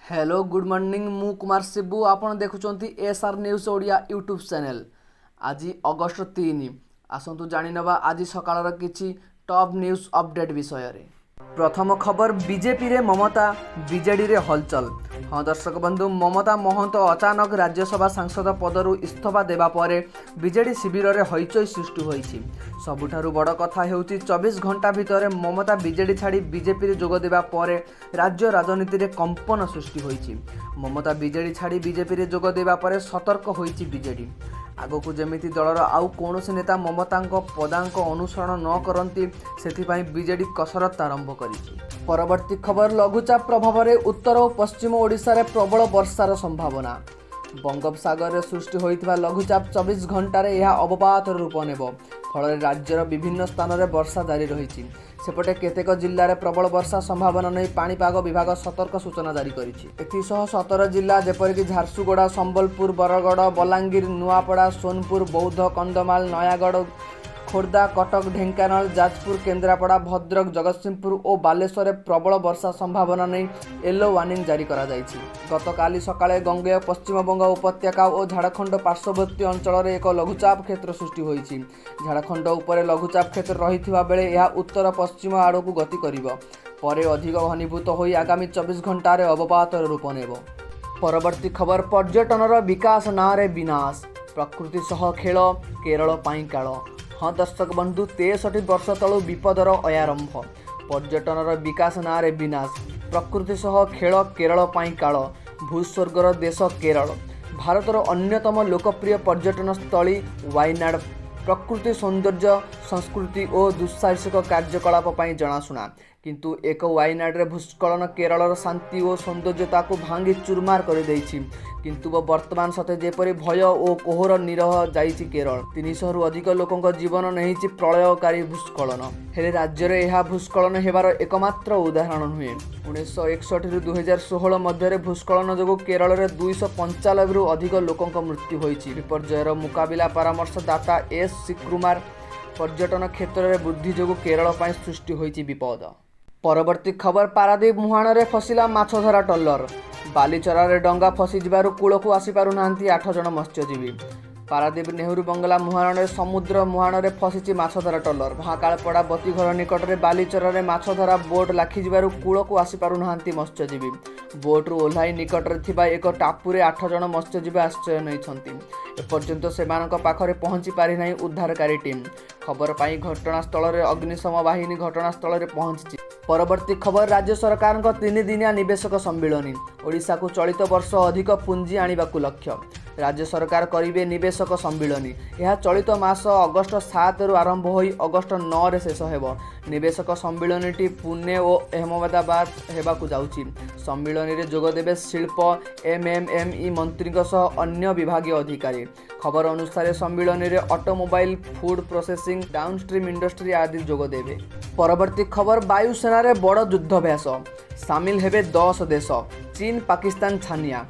Hello, good morning. ମୁଁ କୁମାର ଶିବୁ, ଆପଣ ଦେଖୁଛନ୍ତି S R news Odia YouTube channel. ଆଜି ଅଗଷ୍ଟ 3। ଆସନ୍ତୁ ଜାଣିନେବା ଆଜି ସକାଳର କିଛି ଟପ୍ ନ୍ୟୁଜ୍ ଅପଡ଼େଟ୍ ବିଷୟରେ। ପ୍ରଥମ ଖବର, ବିଜେପିରେ ମମତା, ବିଜେଡ଼ିରେ ହଲଚଲ। ହଁ ଦର୍ଶକ ବନ୍ଧୁ, ମମତା ମହନ୍ତ ଅଚାନକ ରାଜ୍ୟସଭା ସାଂସଦ ପଦରୁ ଇସ୍ତଫା ଦେବା ପରେ ବିଜେଡ଼ି ଶିବିରରେ ହଇଚଇ ସୃଷ୍ଟି ହୋଇଛି। ସବୁଠାରୁ ବଡ଼ କଥା ହେଉଛି, 24 ଘଣ୍ଟା ଭିତରେ ମମତା ବିଜେଡ଼ି ଛାଡ଼ି ବିଜେପିରେ ଯୋଗ ଦେବା ପରେ ରାଜ୍ୟ ରାଜନୀତିରେ କମ୍ପନ ସୃଷ୍ଟି ହୋଇଛି। ମମତା ବିଜେଡ଼ି ଛାଡ଼ି ବିଜେପିରେ ଯୋଗ ଦେବା ପରେ ସତର୍କ ହୋଇଛି ବିଜେଡ଼ି। ଆଗକୁ ଯେମିତି ଦଳର ଆଉ କୌଣସି ନେତା ମମତାଙ୍କ ପଦାଙ୍କ ଅନୁସରଣ ନ କରନ୍ତି, ସେଥିପାଇଁ ବିଜେଡ଼ି କସରତ ଆରମ୍ଭ କରିଛି। ପରବର୍ତ୍ତୀ ଖବର, ଲଘୁଚାପ ପ୍ରଭାବରେ ଉତ୍ତର ଓ ପଶ୍ଚିମ ଓଡ଼ିଶାରେ ପ୍ରବଳ ବର୍ଷାର ସମ୍ଭାବନା। ବଙ୍ଗୋପସାଗରରେ ସୃଷ୍ଟି ହୋଇଥିବା ଲଘୁଚାପ 24 ଘଣ୍ଟାରେ ଏହା ଅବପାତର ରୂପ ନେବ। ଫଳରେ ରାଜ୍ୟର ବିଭିନ୍ନ ସ୍ଥାନରେ ବର୍ଷା ଜାରି ରହିଛି। ସେପଟେ କେତେକ ଜିଲ୍ଲାରେ ପ୍ରବଳ ବର୍ଷା ସମ୍ଭାବନା ନେଇ ପାଣିପାଗ ବିଭାଗ ସତର୍କ ସୂଚନା ଜାରି କରିଛି। ଏଥିସହ 17 ଜିଲ୍ଲା, ଯେପରିକି ଝାରସୁଗୁଡ଼ା, ସମ୍ବଲପୁର, ବରଗଡ଼, ବଲାଙ୍ଗୀର, ନୂଆପଡ଼ା, ସୋନପୁର, ବୌଦ୍ଧ, କନ୍ଧମାଳ, ନୟାଗଡ଼, ଖୋର୍ଦ୍ଧା, କଟକ, ଢେଙ୍କାନାଳ, ଯାଜପୁର, କେନ୍ଦ୍ରାପଡ଼ା, ଭଦ୍ରକ, ଜଗତସିଂହପୁର ଓ ବାଲେଶ୍ୱରରେ ପ୍ରବଳ ବର୍ଷା ସମ୍ଭାବନା ନେଇ ୟେଲୋ ୱାର୍ଣ୍ଣିଂ ଜାରି କରାଯାଇଛି। ଗତକାଲି ସକାଳେ ଗଙ୍ଗେୟ ପଶ୍ଚିମବଙ୍ଗ ଉପତ୍ୟକା ଓ ଝାଡ଼ଖଣ୍ଡ ପାର୍ଶ୍ୱବର୍ତ୍ତୀ ଅଞ୍ଚଳରେ ଏକ ଲଘୁଚାପ କ୍ଷେତ୍ର ସୃଷ୍ଟି ହୋଇଛି। ଝାଡ଼ଖଣ୍ଡ ଉପରେ ଲଘୁଚାପ କ୍ଷେତ୍ର ରହିଥିବା ବେଳେ ଏହା ଉତ୍ତର ପଶ୍ଚିମ ଆଡ଼କୁ ଗତି କରିବ। ପରେ ଅଧିକ ଘନୀଭୂତ ହୋଇ ଆଗାମୀ 24 ଘଣ୍ଟାରେ ଅବପାତର ରୂପ ନେବ। ପରବର୍ତ୍ତୀ ଖବର, ପର୍ଯ୍ୟଟନର ବିକାଶ ନାଁରେ ବିନାଶ, ପ୍ରକୃତି ସହ ଖେଳ କେରଳ ପାଇଁ କାଳ। ହଁ ଦର୍ଶକ ବନ୍ଧୁ, 63 ବର୍ଷ ତଳୁ ବିପଦର ଅୟାରମ୍ଭ। ପର୍ଯ୍ୟଟନର ବିକାଶ ନାଁରେ ବିନାଶ, ପ୍ରକୃତି ସହ ଖେଳ କେରଳ ପାଇଁ କାଳ। ଭୂସ୍ୱର୍ଗର ଦେଶ କେରଳ। ଭାରତର ଅନ୍ୟତମ ଲୋକପ୍ରିୟ ପର୍ଯ୍ୟଟନ ସ୍ଥଳୀ ୱାଇନାଡ଼ ପ୍ରକୃତି ସୌନ୍ଦର୍ଯ୍ୟ, ସଂସ୍କୃତି ଓ ଦୁଃସାହସିକ କାର୍ଯ୍ୟକଳାପ ପାଇଁ ଜଣାଶୁଣା। କିନ୍ତୁ ଏକ ୱାଇନାଡ଼ରେ ଭୂସ୍ଖଳନ କେରଳର ଶାନ୍ତି ଓ ସୌନ୍ଦର୍ଯ୍ୟତାକୁ ଭାଙ୍ଗି ଚୁରମାର କରିଦେଇଛି। କିନ୍ତୁ ବର୍ତ୍ତମାନ ସତେ ଯେପରି ଭୟ ଓ କୋହର ନିରହ ଯାଇଛି କେରଳ। 300ରୁ ଅଧିକ ଲୋକଙ୍କ ଜୀବନ ନେଇଛି ପ୍ରଳୟକାରୀ ଭୂସ୍ଖଳନ। ହେଲେ ରାଜ୍ୟରେ ଏହା ଭୂସ୍ଖଳନ ହେବାର ଏକମାତ୍ର ଉଦାହରଣ ନୁହେଁ। 1961ରୁ 2016 ମଧ୍ୟରେ ଭୂସ୍ଖଳନ ଯୋଗୁଁ କେରଳରେ 295ରୁ ଅଧିକ ଲୋକଙ୍କ ମୃତ୍ୟୁ ହୋଇଛି। ବିପର୍ଯ୍ୟୟର ମୁକାବିଲା ପରାମର୍ଶଦାତା ଏସ୍ ଶ୍ରୀକୁମାର, ପର୍ଯ୍ୟଟନ କ୍ଷେତ୍ରରେ ବୃଦ୍ଧି ଯୋଗୁଁ କେରଳ ପାଇଁ ସୃଷ୍ଟି ହୋଇଛି ବିପଦ। ପରବର୍ତ୍ତୀ ଖବର, ପାରାଦୀପ ମୁହାଣରେ ଫସିଲା ମାଛଧରା ଟ୍ରଲର। ବାଲିଚରାରେ ଡଙ୍ଗା ଫସିଯିବାରୁ କୂଳକୁ ଆସିପାରୁନାହାନ୍ତି ଆଠ ଜଣ ମତ୍ସ୍ୟଜୀବୀ। ପାରାଦୀପ ନେହେରୁ ବଙ୍ଗଳା ମୁହାଣରେ ସମୁଦ୍ର ମୁହାଣରେ ଫସିଛି ମାଛଧରା ଟ୍ରଲର। ମହାକାଳପଡ଼ା ବତୀଘର ନିକଟରେ ବାଲିଚରାରେ ମାଛଧରା ବୋଟ୍ ଲାଖିଯିବାରୁ କୂଳକୁ ଆସିପାରୁନାହାନ୍ତି ମତ୍ସ୍ୟଜୀବୀ। ବୋଟ୍ରୁ ଓହ୍ଲାଇ ନିକଟରେ ଥିବା ଏକ ଟାପୁରେ ଆଠ ଜଣ ମତ୍ସ୍ୟଜୀବୀ ଆଶ୍ରୟ ନେଇଛନ୍ତି। ଏପର୍ଯ୍ୟନ୍ତ ସେମାନଙ୍କ ପାଖରେ ପହଞ୍ଚି ପାରିନାହିଁ ଉଦ୍ଧାରକାରୀ ଟିମ୍। ଖବର ପାଇ ଘଟଣାସ୍ଥଳରେ ଅଗ୍ନିଶମ ବାହିନୀ ଘଟଣାସ୍ଥଳରେ ପହଞ୍ଚିଛି। ପରବର୍ତ୍ତୀ ଖବର, ରାଜ୍ୟ ସରକାରଙ୍କ 3 ଦିନିଆ ନିବେଶକ ସମ୍ମିଳନୀ। ଓଡ଼ିଶାକୁ ଚଳିତ ବର୍ଷ ଅଧିକ ପୁଞ୍ଜି ଆଣିବାକୁ ଲକ୍ଷ୍ୟ। ରାଜ୍ୟ ସରକାର କରିବେ ନିବେଶକ ସମ୍ମିଳନୀ। ଏହା ଚଳିତ ମାସ ଅଗଷ୍ଟ 7ରୁ ଆରମ୍ଭ ହୋଇ ଅଗଷ୍ଟ 9ରେ ଶେଷ ହେବ। ନିବେଶକ ସମ୍ମିଳନୀଟି ପୁନେ ଓ ଅହମ୍ମଦାବାଦ ହେବାକୁ ଯାଉଛି। ସମ୍ମିଳନୀରେ ଯୋଗଦେବେ ଶିଳ୍ପ, ଏମ୍ଏମ୍ଏମ୍ଇ ମନ୍ତ୍ରୀଙ୍କ ସହ ଅନ୍ୟ ବିଭାଗୀୟ ଅଧିକାରୀ। ଖବର ଅନୁସାରେ, ସମ୍ମିଳନୀରେ automobile, food processing, downstream industry ଆଦି ଯୋଗ ଦେବେ। ପରବର୍ତ୍ତୀ ଖବର, ବାୟୁସେନାରେ ବଡ଼ ଯୁଦ୍ଧାଭ୍ୟାସ, ସାମିଲ ହେବେ 10 ଦେଶ, ଚୀନ ପାକିସ୍ତାନ ଛାନିଆ।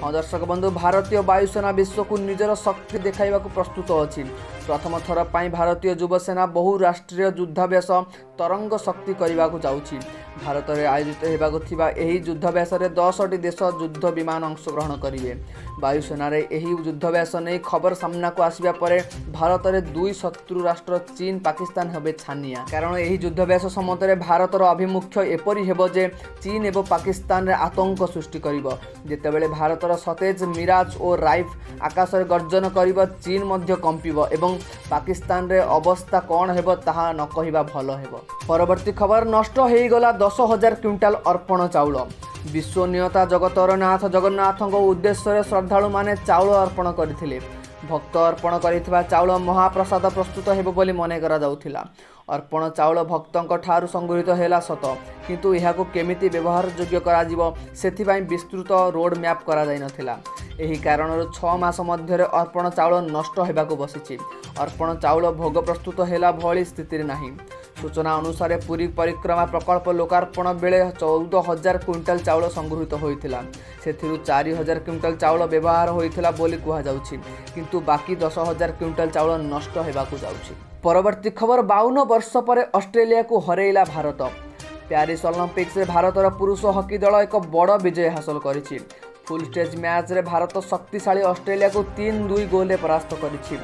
ହଁ ଦର୍ଶକ ବନ୍ଧୁ, ଭାରତୀୟ ବାୟୁସେନା ବିଶ୍ୱକୁ ନିଜର ଶକ୍ତି ଦେଖାଇବାକୁ ପ୍ରସ୍ତୁତ ଅଛି। ପ୍ରଥମ ଥର ପାଇଁ ଭାରତୀୟ ଯୁବସେନା ବହୁ ରାଷ୍ଟ୍ରୀୟ ଯୁଦ୍ଧାଭ୍ୟାସ ତରଙ୍ଗ ଶକ୍ତି କରିବାକୁ ଯାଉଛି। ଭାରତରେ ଆୟୋଜିତ ହେବାକୁ ଥିବା ଏହି ଯୁଦ୍ଧାଭ୍ୟାସରେ 10ଟି ଦେଶ ଯୁଦ୍ଧ ବିମାନ ଅଂଶଗ୍ରହଣ କରିବେ। ବାୟୁସେନାରେ ଏହି ଯୁଦ୍ଧାଭ୍ୟାସ ନେଇ ଖବର ସାମ୍ନାକୁ ଆସିବା ପରେ ଭାରତରେ ଦୁଇ ଶତ୍ରୁ ରାଷ୍ଟ୍ର ଚୀନ ପାକିସ୍ତାନ ହେବେ ଛାନିଆ। କାରଣ ଏହି ଯୁଦ୍ଧାଭ୍ୟାସ ସମୟରେ ଭାରତର ଆଭିମୁଖ୍ୟ ଏପରି ହେବ ଯେ ଚୀନ ଏବଂ ପାକିସ୍ତାନରେ ଆତଙ୍କ ସୃଷ୍ଟି କରିବ। ଯେତେବେଳେ ଭାରତର ସତେଜ ମିରାଜ ଓ ରାଇଫ ଆକାଶରେ ଗର୍ଜନ କରିବ, ଚୀନ ମଧ୍ୟ କମ୍ପିବ ଏବଂ ପାକିସ୍ତାନରେ ଅବସ୍ଥା କ'ଣ ହେବ, ତାହା ନ କହିବା ଭଲ ହେବ। ପରବର୍ତ୍ତୀ ଖବର, ନଷ୍ଟ ହୋଇଗଲା 10,000 କ୍ୱିଣ୍ଟାଲ ଅର୍ପଣ ଚାଉଳ। ବିଶ୍ୱନିୟନ୍ତା ଜଗତର ନାଥ ଜଗନ୍ନାଥଙ୍କ ଉଦ୍ଦେଶ୍ୟରେ ଶ୍ରଦ୍ଧାଳୁମାନେ ଚାଉଳ ଅର୍ପଣ କରିଥିଲେ। ଭକ୍ତ ଅର୍ପଣ କରିଥିବା ଚାଉଳ ମହାପ୍ରସାଦ ପ୍ରସ୍ତୁତ ହେବ ବୋଲି ମନେ କରାଯାଉଥିଲା। ଅର୍ପଣ ଚାଉଳ ଭକ୍ତଙ୍କ ଠାରୁ ସଂଗୃହୀତ ହେଲା ସତ, କିନ୍ତୁ ଏହାକୁ କେମିତି ବ୍ୟବହାର ଯୋଗ୍ୟ କରାଯିବ, ସେଥିପାଇଁ ବିସ୍ତୃତ ରୋଡ୍ ମ୍ୟାପ୍ କରାଯାଇନଥିଲା। ଏହି କାରଣରୁ 6 ମାସ ମଧ୍ୟରେ ଅର୍ପଣ ଚାଉଳ ନଷ୍ଟ ହେବାକୁ ବସିଛି। ଅର୍ପଣ ଚାଉଳ ଭୋଗ ପ୍ରସ୍ତୁତ ହେଲା ଭଳି ସ୍ଥିତିରେ ନାହିଁ। ସୂଚନା ଅନୁସାରେ, ପୁରୀ ପରିକ୍ରମା ପ୍ରକଳ୍ପ ଲୋକାର୍ପଣ ବେଳେ 14,000 କ୍ୱିଣ୍ଟାଲ ଚାଉଳ ସଂଗୃହୀତ ହୋଇଥିଲା। ସେଥିରୁ 4,000 କ୍ୱିଣ୍ଟାଲ ଚାଉଳ ବ୍ୟବହାର ହୋଇଥିଲା ବୋଲି କୁହାଯାଉଛି। କିନ୍ତୁ ବାକି 10,000 କ୍ୱିଣ୍ଟାଲ ଚାଉଳ ନଷ୍ଟ ହେବାକୁ ଯାଉଛି। ପରବର୍ତ୍ତୀ ଖବର, 52 ବର୍ଷ ପରେ ଅଷ୍ଟ୍ରେଲିଆକୁ ହରାଇଲା ଭାରତ। ପ୍ୟାରିସ୍ ଅଲିମ୍ପିକ୍ସରେ ଭାରତର ପୁରୁଷ ହକି ଦଳ ଏକ ବଡ଼ ବିଜୟ ହାସଲ କରିଛି। ଫୁଲ୍ ଷ୍ଟେଜ୍ ମ୍ୟାଚ୍ରେ ଭାରତ ଶକ୍ତିଶାଳୀ ଅଷ୍ଟ୍ରେଲିଆକୁ 3-2 ଗୋଲରେ ପରାସ୍ତ କରିଛି।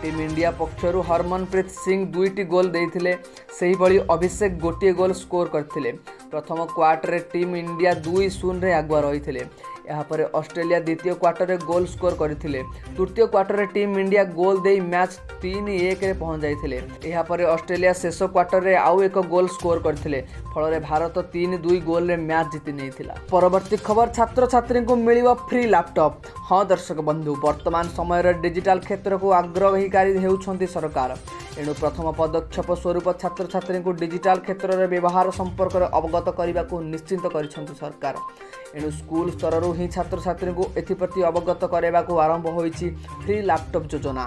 ଟିମ୍ ଇଣ୍ଡିଆ ପକ୍ଷରୁ ହରମନପ୍ରୀତ ସିଂ ଦୁଇଟି ଗୋଲ ଦେଇଥିଲେ। ସେହିଭଳି ଅଭିଷେକ ଗୋଟିଏ ଗୋଲ ସ୍କୋର କରିଥିଲେ। ପ୍ରଥମ କ୍ୱାର୍ଟରରେ ଟିମ୍ ଇଣ୍ଡିଆ 2-0ରେ ଆଗୁଆ ରହିଥିଲେ। ଏହାପରେ ଅଷ୍ଟ୍ରେଲିଆ ଦ୍ୱିତୀୟ କ୍ୱାର୍ଟରରେ ଗୋଲ ସ୍କୋର କରିଥିଲେ। ତୃତୀୟ କ୍ୱାର୍ଟରରେ ଟିମ୍ ଇଣ୍ଡିଆ ଗୋଲ ଦେଇ ମ୍ୟାଚ୍ 3-1ରେ ପହଞ୍ଚାଇଥିଲେ। ଏହାପରେ ଅଷ୍ଟ୍ରେଲିଆ ଶେଷ କ୍ୱାର୍ଟରରେ ଆଉ ଏକ ଗୋଲ ସ୍କୋର କରିଥିଲେ। ଫଳରେ ଭାରତ 3-2 ଗୋଲରେ ମ୍ୟାଚ୍ ଜିତି ନେଇଥିଲା। ପରବର୍ତ୍ତୀ ଖବର, ଛାତ୍ରଛାତ୍ରୀଙ୍କୁ ମିଳିବ ଫ୍ରି ଲାପଟପ୍। ହଁ ଦର୍ଶକ ବନ୍ଧୁ, ବର୍ତ୍ତମାନ ସମୟରେ ଡିଜିଟାଲ କ୍ଷେତ୍ରକୁ ଆଗ୍ରହୀକାରୀ ହେଉଛନ୍ତି ସରକାର। ଏଣୁ ପ୍ରଥମ ପଦକ୍ଷେପ ସ୍ୱରୂପ ଛାତ୍ରଛାତ୍ରୀଙ୍କୁ ଡିଜିଟାଲ କ୍ଷେତ୍ରରେ ବ୍ୟବହାର ସମ୍ପର୍କରେ ଅବଗତ କରିବାକୁ ନିଶ୍ଚିତ କରିଛନ୍ତି ସରକାର। ଏଣୁ ସ୍କୁଲ ସ୍ତରରୁ ହିଁ ଛାତ୍ରଛାତ୍ରୀଙ୍କୁ ଏଥିପ୍ରତି ଅବଗତ କରାଇବାକୁ ଆରମ୍ଭ ହୋଇଛି ଫ୍ରି ଲାପଟପ୍ ଯୋଜନା।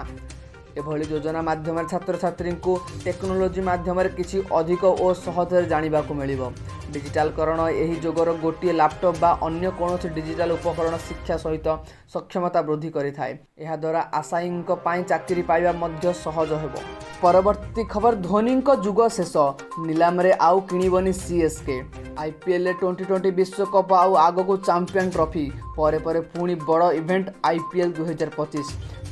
ଏଭଳି ଯୋଜନା ମାଧ୍ୟମରେ ଛାତ୍ରଛାତ୍ରୀଙ୍କୁ ଟେକ୍ନୋଲୋଜି ମାଧ୍ୟମରେ କିଛି ଅଧିକ ଓ ସହଜରେ ଜାଣିବାକୁ ମିଳିବ। ଡିଜିଟାଲକରଣ ଏହି ଯୁଗର ଗୋଟିଏ ଲାପଟପ୍ ବା ଅନ୍ୟ କୌଣସି ଡିଜିଟାଲ ଉପକରଣ ଶିକ୍ଷା ସହିତ ସକ୍ଷମତା ବୃଦ୍ଧି କରିଥାଏ। ଏହାଦ୍ୱାରା ଆଶାୟୀଙ୍କ ପାଇଁ ଚାକିରି ପାଇବା ମଧ୍ୟ ସହଜ ହେବ। ପରବର୍ତ୍ତୀ ଖବର, ଧୋନିଙ୍କ ଯୁଗ ଶେଷ, ନିଲାମରେ ଆଉ କିଣିବନି ସିଏସ୍କେ। ଆଇପିଏଲ୍ରେ ଟ୍ୱେଣ୍ଟି ଟ୍ୱେଣ୍ଟି ବିଶ୍ୱକପ୍ ଆଉ ଆଗକୁ ଚାମ୍ପିୟନ ଟ୍ରଫି ପରେ ପରେ ପୁଣି ବଡ଼ ଇଭେଣ୍ଟ ଆଇପିଏଲ୍ 2025।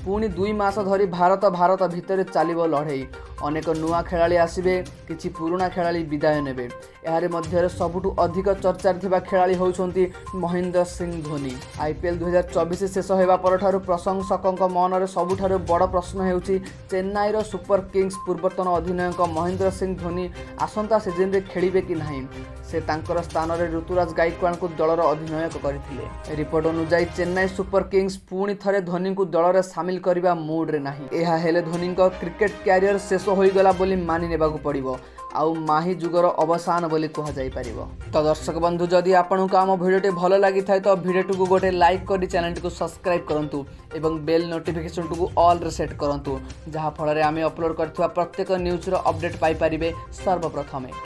ପୁଣି 2 ମାସ ଧରି ଭାରତ ଭାରତ ଭିତରେ ଚାଲିବ ଲଢ଼େଇ। ଅନେକ ନୂଆ ଖେଳାଳି ଆସିବେ, କିଛି ପୁରୁଣା ଖେଳାଳି ବିଦାୟ ନେବେ। ଏହାରି ମଧ୍ୟରେ ସବୁଠୁ ଅଧିକ ଚର୍ଚ୍ଚାରେ ଥିବା ଖେଳାଳି ହେଉଛନ୍ତି ମହେନ୍ଦ୍ର ସିଂ ଧୋନି। ଆଇପିଏଲ୍ 2024 ଶେଷ ହେବା ପରଠାରୁ ପ୍ରଶଂସକଙ୍କ ମନରେ ସବୁଠାରୁ ବଡ଼ ପ୍ରଶ୍ନ ହେଉଛି, ଚେନ୍ନାଇର ସୁପର କିଙ୍ଗସ୍ ପୂର୍ବତନ ଅଧିନାୟକ ମହେନ୍ଦ୍ର ସିଂ ଧୋନି ଆସନ୍ତା ସିଜନରେ ଖେଳିବେ କି ନାହିଁ। ସେ ତାଙ୍କର ସ୍ଥାନରେ ଋତୁରାଜ ଗାଇକୱାଡ଼ଙ୍କୁ ଦଳର ଅଧିନାୟକ କରିଥିଲେ। ରିପୋର୍ଟ ଅନୁଯାୟୀ, ଚେନ୍ନାଇ ସୁପର କିଙ୍ଗସ୍ ପୁଣି ଥରେ ଧୋନିଙ୍କୁ ଦଳରେ ସାମିଲ କରିବା ମୁଡ୍ରେ ନାହିଁ। ଏହା ହେଲେ ଧୋନିଙ୍କ କ୍ରିକେଟ କ୍ୟାରିୟର ଶେଷ ହୋଇଗଲା ବୋଲି ମାନି ନେବାକୁ ପଡ଼ିବ ଆଉ ମାହି ଯୁଗର ଅବସାନ ବୋଲି କୁହାଯାଇପାରିବ। ତ ଦର୍ଶକ ବନ୍ଧୁ, ଯଦି ଆପଣଙ୍କୁ ଆମ ଭିଡ଼ିଓଟି ଭଲ ଲାଗିଥାଏ, ତ ଭିଡ଼ିଓଟିକୁ ଗୋଟେ ଲାଇକ୍ କରି ଚ୍ୟାନେଲଟିକୁ ସବସ୍କ୍ରାଇବ୍ କରନ୍ତୁ ଏବଂ ବେଲ୍ ନୋଟିଫିକେସନଟିକୁ ଅଲ୍ରେ ସେଟ୍ କରନ୍ତୁ, ଯାହାଫଳରେ ଆମେ ଅପଲୋଡ଼ କରିଥିବା ପ୍ରତ୍ୟେକ ନ୍ୟୁଜ୍ର ଅପଡ଼େଟ୍ ପାଇପାରିବେ ସର୍ବପ୍ରଥମେ।